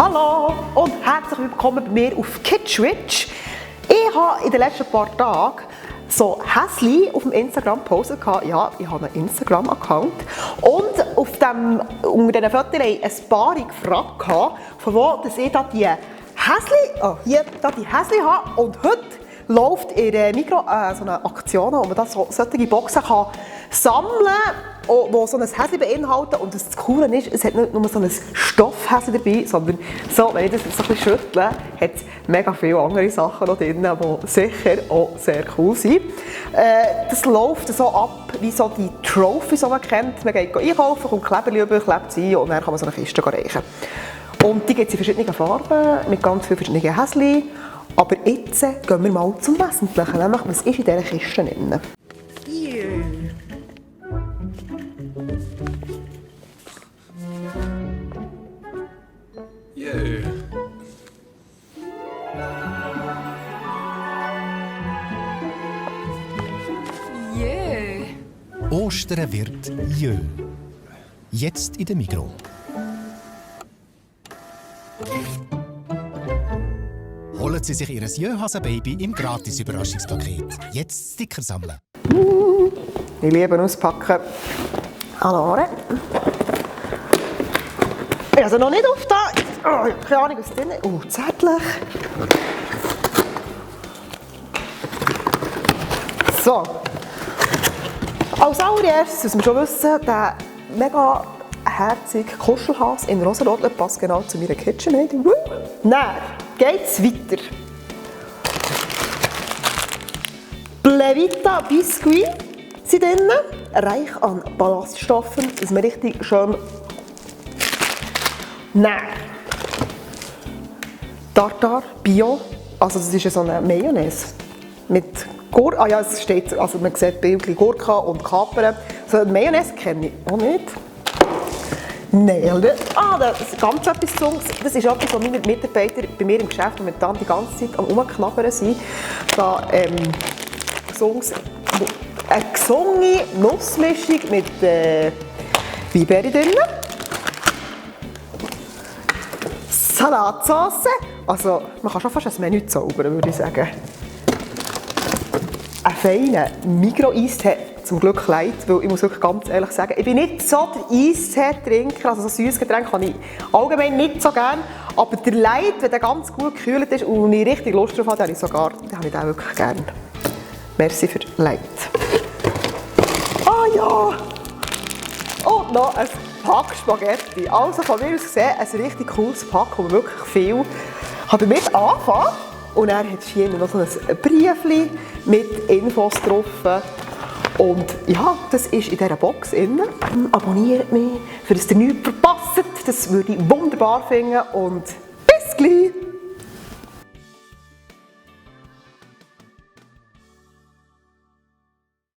Hallo und herzlich willkommen bei mir auf Kitschwitch. Ich habe in den letzten paar Tagen so Häschen auf dem Instagram gepostet. Ja, ich habe einen Instagram-Account. Und unter diesen Fotos ein paar gefragt, von wo ich da die Häschen habe. Und heute läuft in der Migros so eine Aktion, wo man solche Boxen kann sammeln kann, die so ein Häschen beinhalten. Und das Coole ist, es hat nicht nur so ein Stoffhäschen dabei, sondern so, wenn ich das jetzt so ein bisschen schüttle, hat es mega viele andere Sachen noch drin, die sicher auch sehr cool sind. Das läuft so ab, wie so die Trophies, die man kennt. Man geht einkaufen, kommt Kleber über, klebt sie und dann kann man so eine Kiste reichen. Und die gibt es in verschiedenen Farben, mit ganz vielen verschiedenen Häschen. Aber jetzt gehen wir mal zum Wesentlichen, nämlich was ist in dieser Kiste drin. Ostern wird jö. Jetzt in der Migros. Holen Sie sich Ihr Jö-Hasen-Baby im Gratis-Überraschungspaket. Jetzt Sticker sammeln. Ich liebe auspacken. Hallo. Also noch nicht auf da. Oh, ich habe keine Ahnung, was drin ist. Oh, zärtlich. So. Als allererstes, was wir schon wissen, der mega herzige Kuschelhase in Rosenrot passt genau zu meiner KitchenAid. Dann geht es weiter. Blevita Biscuit sind drin, reich an Ballaststoffen, dass man richtig schön. Dann Tartar Bio, also das ist so eine Mayonnaise mit Gurke. Ah ja, es steht, also man sieht Bildchen Gurke und Kapern. So eine Mayonnaise kenne ich auch nicht. Nein, das ist ganz etwas Jungs. Das ist etwas, was meine Mitarbeiter bei mir im Geschäft momentan die ganze Zeit am Rumknabbern sind. Da eine gesungene Nussmischung mit Weinbeeren drin. Salatsauce. Also man kann schon fast ein Menü zaubern, würde ich sagen. Einen feinen Migros-Eistee, zum Glück leid, weil ich muss wirklich ganz ehrlich sagen, ich bin nicht so der Eistee-Trinker, also so süßes Getränk habe ich allgemein nicht so gerne, aber der Light, wenn der ganz gut gekühlt ist und ich richtig Lust drauf habe, den habe ich den wirklich gerne. Merci für Light. Ah ja! Und noch ein Pack Spaghetti. Also von mir aus gesehen ein richtig cooles Pack, wo man wirklich viel damit anfangen. Und er hat hier noch so ein Briefchen mit Infos drauf. Und ja, das ist in dieser Box drin. Abonniert mich, für dass ihr nichts verpasst. Das würde ich wunderbar finden. Und bis gleich!